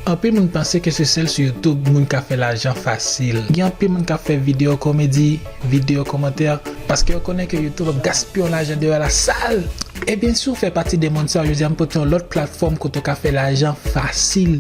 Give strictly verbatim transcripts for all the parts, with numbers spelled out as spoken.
Anpil moun panse ke se sèl sou YouTube moun ka fè lajan fasil. Gen anpil moun k ap fè videyo komedi, videyo kòmantè, paske yo konnen ke YouTube ap gaspiye yon lajan deyò la sal. Ebyen, si w fè pati de moun sa yo, jodi a m pote yon lòt platfòm kote w ka fè lajan fasil,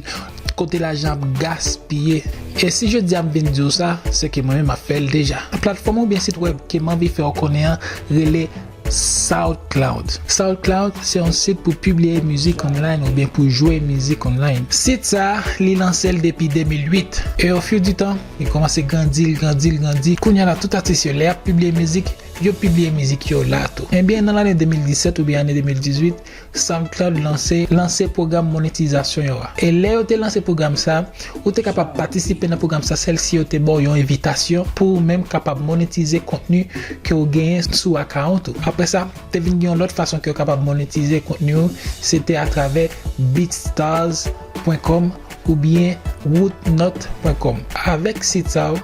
kote lajan ap gaspiye. E si jodi a m vin di w sa, se ke mwen menm m ap fè l deja. Platfòm oubyen sit wèb ke m anvi fè w konnen an rele SoundCloud. SoundCloud se yon sit pou pibliye mizik online oubyen pou jwe mizik online. Sit sa a, li lanse l depi de mil uit. E au fil du temps, li kòmanse grandi, l grandi, l grandi. Kounye a la, tout atis yo, lè y ap pibliye mizik, yo pibliye mizik yo la tou. Ebyen, nan lane de mil disèt oubyen ane de mil dizuit, SoundCloud lanse, lanse pwogram monetizasyon yo a. E lè yo te lanse pwogram sa, ou te kapab patisipe nan pwogram sa sèl si yo te ba w yon envitasyon pou ou menm kapab monetize kontni ke w genyen sou akawont ou. Apre sa, te vin gen yon lòt fason ke w kapab monetize kontni w, se te atravè beatstars pwen kòm oubyen wootnot pwen kòm. Avèk sit sa yo,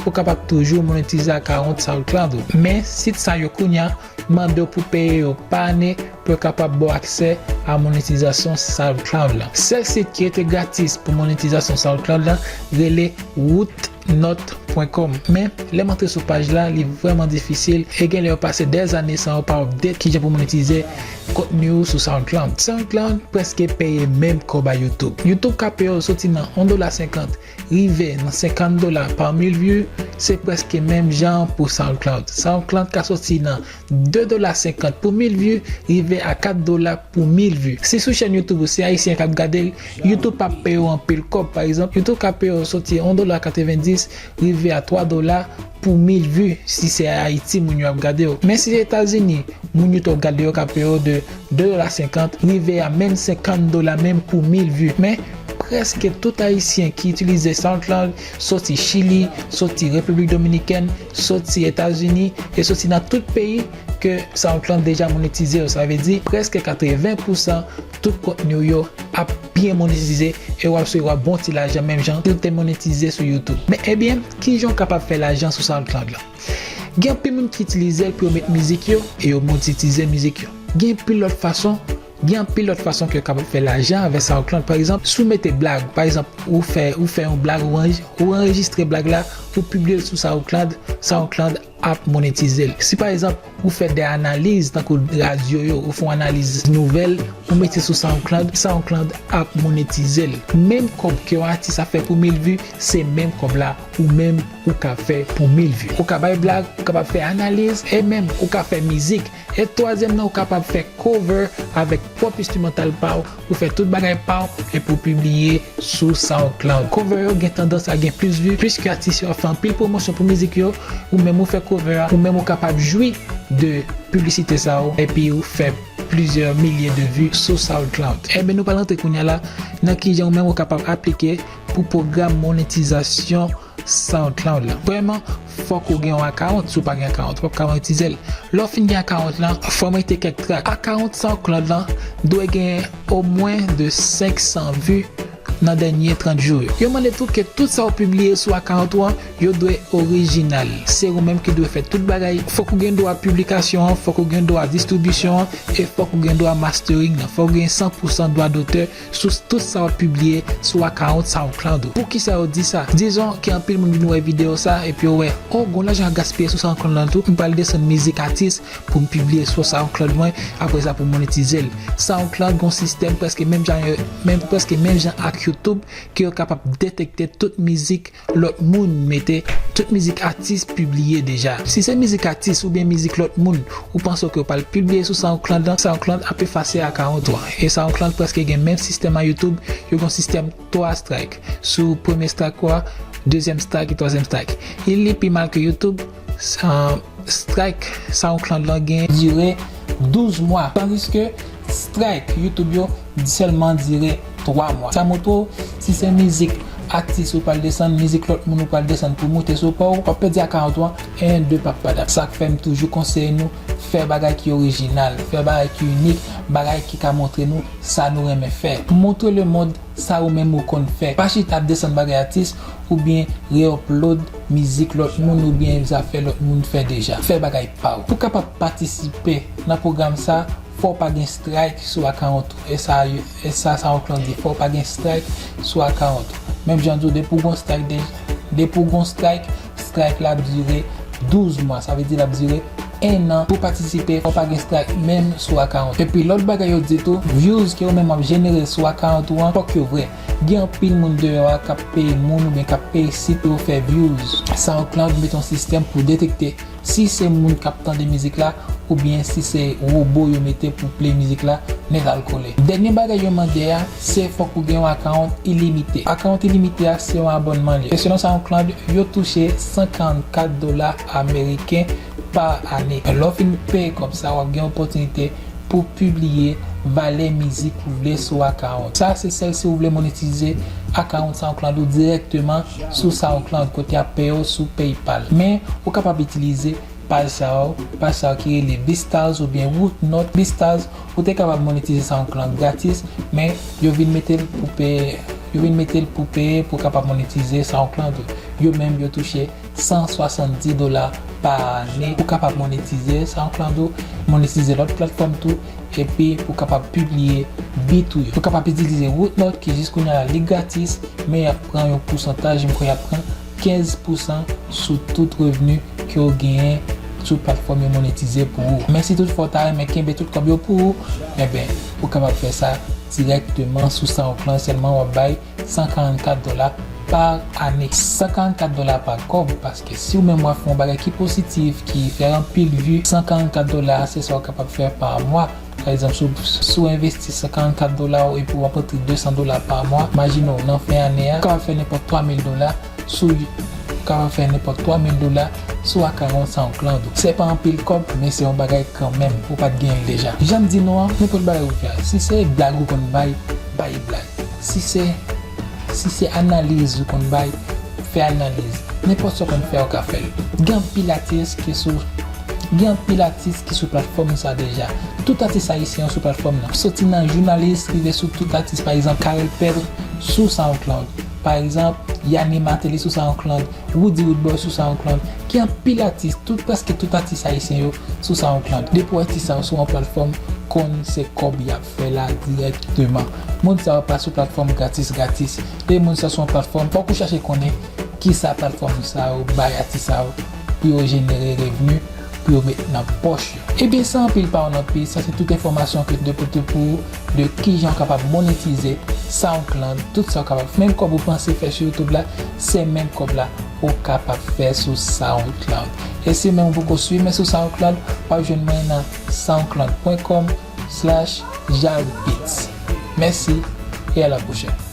ou kapab toujou monetize akawont SoundCloud ou. Men sit sa yo kounye a mande w pou peye yo pa ane pou yo kapab ba w aksè a monetizasyon SoundCloud la. Sèl sit ki rete gratis pou monetizasyon SoundCloud la rele wootnot pwen kòm. Men, lè m antre sou paj la, li vrèman difisil e gen lè yo pase dèzane san yo pa update kijan pou monetize kontni w sou SoundCloud. SoundCloud prèske peye menm kòb a YouTube. YouTube ka peye w soti nan yon dola senkant rive nan senkant dola pa mil view, se prèske menm jan pou SoundCloud. SoundCloud ka soti nan de dola senkant pou mil view, rive a kat dola pou mil view. Si sou chèn YouTube ou se ayisyen k ap gade l, YouTube p ap peye w anpil kòb. Pa egzanp, YouTube ka peye w soti yon dola katrevenndis rive a twa dola pou mil view si se Ayiti moun yo ap gade w. Men si se Etazini, moun YouTube ap gade yo ka peye w de de dola senkant rive a menm senkant dola menm pou mil view. Men, prèske tout ayisyen ki itilize SoundCloud soti Chili, soti Repiblik Dominikèn, soti Etazini e soti nan tout peyi ke SoundCloud deja monetize yo. Sa vle di, prèske katreven pousan tout kontni w yo ap byen monetize e w ap swiv w ap bon ti lajan menm jan si w te monetize sou YouTube. Men, ebyen, kijan w kapab fè lajan sou SoundCloud la? Gen anpil moun ki itilize l pou yo met mizik yo e yo monetize mizik yo. Gen anpil lòt fason, gen anpil lòt fason ke yo kapab fè lajan avèk SoundCloud. Pa egzanp, si w mete blag, pa egzanp, ou fè, ou fè yon blag, ou anrejistre blag la, ou pibliye l sou SoundCloud, SoundCloud ap monetize l. Si pa egzanp, ou fè de analiz tankou radyo yo, ou fè yon analiz nouvèl, ou mete sou SoundCloud, SoundCloud ap monetize l. Menm kòb ke yon atis ap fè pou mil view, se menm kòb la ou menm ou ka fè pou mil view. Ou ka bay blag, ou kapab fè analiz, e menm ou ka fè mizik. E twazyèm nan, ou kapab fè cover avèk pwòp enstrimantal pa w, ou fè tout bagay pa w, epi w pibliye sou SoundCloud. Cover yo gen tandans a gen plis view, piske atis yo ap fè anpil pwomosyon pou mizik yo, ou menm ou fè cover a, ou menm ou kapab jwi de piblisite sa yo, epi ou fè plizyè milye de view sou SoundCloud. Ebyen, nou pral antre kounye a la nan kijan ou menm ou kapab aplike pou pwogram monetizasyon SoundCloud la. Premyèman, fòk ou gen yon akawont. Si w pa gen akawont, ou p ap ka monetize l. Lè w fin gen akawont lan, fò w mete kèk trak. Akawont SoundCloud lan dwe gen omwen de senk san view nan dènye trant jou yo. Yo mande tou ke tout sa w pibliye sou akawont ou an, yo dwe orijinal. Se ou menm ki dwe fè tout bagay. Fòk ou gen dwa piblikasyon an, fòk ou gen dwa distribisyon an, e fòk ou gen dwa mastering nan. Fòk ou gen san pousan dwa dotè sou tout sa w ap pibliye sou akawont SoundCloud ou. Poukisa yo di sa? Dizon ke anpil moun vin wè videyo sa epi yo wè, o, gon lajan ap gaspiye sou SoundCloud lan tou, m pral desann mizik atis pou m pibliye sou SoundCloud mwen, apre sa pou m monetize l. SoundCloud gon sistèm prèske menm jan, menm, prèske menm jan ak YouTube, ke yo kapab detekte tout mizik lòt moun mete, tout mizik atis pibliye deja. Si se mizik atis oubyen mizik lòt moun ou panse ke w pral pibliye sou SoundCloud lan, SoundCloud ap efase akawont ou an. E SoundCloud prèske gen menm sistèm a YouTube, yo gen yon sistèm twa strike. Sou premye strike ou a, dezyèm strike e twazyèm strike. E li pi mal ke YouTube, sa, strike SoundCloud lan gen dire douz mwa, tandiske strike YouTube yo sèlman dire twa mwa. Sa montre w, si se mizik atis ou pral desann, mizik lòt moun ou pral desann pou moute sou pa w, w ap pèdi akawont ou an, en, de p ap padap. Sa k fè m toujou konseye nou, fè bagay ki orijinal, fè bagay ki inik, bagay ki ka montre nou sa nou renmen fè. Montre lemonn sa ou menm ou konn fè. Pa chita ap desann bagay atis oubyen re-upload mizik lòt moun oubyen zafè lòt moun fè deja. Fè bagay pa w. Pou kapab patisipe nan pwogram sa, Fò w pa gen strike sou account ou. E sa, e sa SoundCloud di, fò w pa gen strike sou account ou. Menm jan di w, depi w gon strike, de- depi w gon strike, strike la ap dire douz mwa, sa vle di l ap dire en an. Pou patisipe, fò w pa gen strike menm sou account. Epi lòt bagay yo di tou, views ke ou menm w ap jenere sou account ou an, fòk yo vrè. Gen anpil moun deyò a k ap peye moun oubyen k ap peye sit pou yo fè views. SoundCloud mete yon sistèm pou detekte si se moun k ap tande mizik la oubyen si se wobo yo mete pou play mizik la nèt al kole. Dènye bagay yo mande a, se fòk ou gen yon account ilimite. Account ilimite a se yon abònman li ye. E selon SoundCloud, yo touche san karannkat dola ameriken pa ane. Lè w fin peye kòb sa, w ap gen opòtinite pou pibliye valè mizik ou vle sou account. Sa se sèl si ou vle monetize account SoundCloud ou dirèkteman sou SoundCloud kote y ap peye w sou PayPal. Men, ou kapab itilize paj sa yo, paj sa yo ki rele BeatStars oubyen Rootnote. BeatStars, ou te kapab monetize SoundCloud gratis, men yo vin mete l pou peye, yo vin mete l pou peye pou w kapab monetize SoundCloud ou. Yo menm, yo touche san swasanndis dola pa ane pou kapab monetize SoundCloud ou, monetize lòt platfòm tou, epi pou kapab pibliye beat ou yo. Ou kapab itilize Rootnote ki jis kounye a la li gratis, men y ap pran yon pousantaj, m kwè y ap pran kenz pousan sou tout revni ke w genyen sou platfòm yo monetize pou ou. Men si toutfwa w ta renmen kenbe tout kòb yo pou ou, enben, ou kapab fè sa dirèkteman sou SoundCloud, sèlman w ap bay san karannkat dola pa ane. San karannkat dola pa kòb, paske si w menm w ap fè yon bagay ki pozitif, ki fè anpil vi, san karannkat dola se sa w kapab fè pa mwa. Pa egzanp, si w, si w envesti san karannkat dola epi w ap rantre de san dola pa mwa, imajine w nan fen ane a, ou kapab fè nenpòt twa mil dola sou, ou kapab fè nenpòt twa mil dola sou account SoundCloud ou. Se pa anpil kòb, men se yon bagay kanmenm, ou pa t genyen l deja. Jan m di nou an, nenpòt bagay ou fè a, si se blag ou konn bay, bay blag. Si se, si se analiz ou konn bay, fè analiz. Nenpòt sa w konn fè, ou ka fè l. Gen anpil atis ki sou, gen anpil atis ki sou platfòm sa deja. Tout atis ayisyen yo sou platfòm nan. Soti nan jounalis, rive sou tout atis, pa egzanp, Carel Pèl sou SoundCloud. Pa egzanp, Yanni Martelly sou SoundCloud, Roody Roodboy sou SoundCloud. Gen anpil atis, tout, prèske tout atis ayisyen yo sou SoundCloud. Depi w wè atis sa sou yon platfòm, konn se kòb y ap fè la dirèkteman. Moun sa yo pa sou platfòm gratis, gratis. E moun sa sou yon platfòm, fòk ou chache konnen kisa platfòm sa yo bay atis sa yo pou yo jenere revni, pou yo met nan pòch yo. Ebyen, san anpil pawòl anpil, sa se tout enfòmasyon ke m te pote pou ou de kijan w kapab monetize SoundCloud, tout sa w kapab. Menm kòb ou panse fè sou YouTube la, se menm kòb la ou kapab fè sou SoundCloud. E si menm ou poko swiv mwen sou SoundCloud, w ap jwenn mwen nan soundcloud pwen kòm slash jarbeats. Mèsi e a la pwochèn.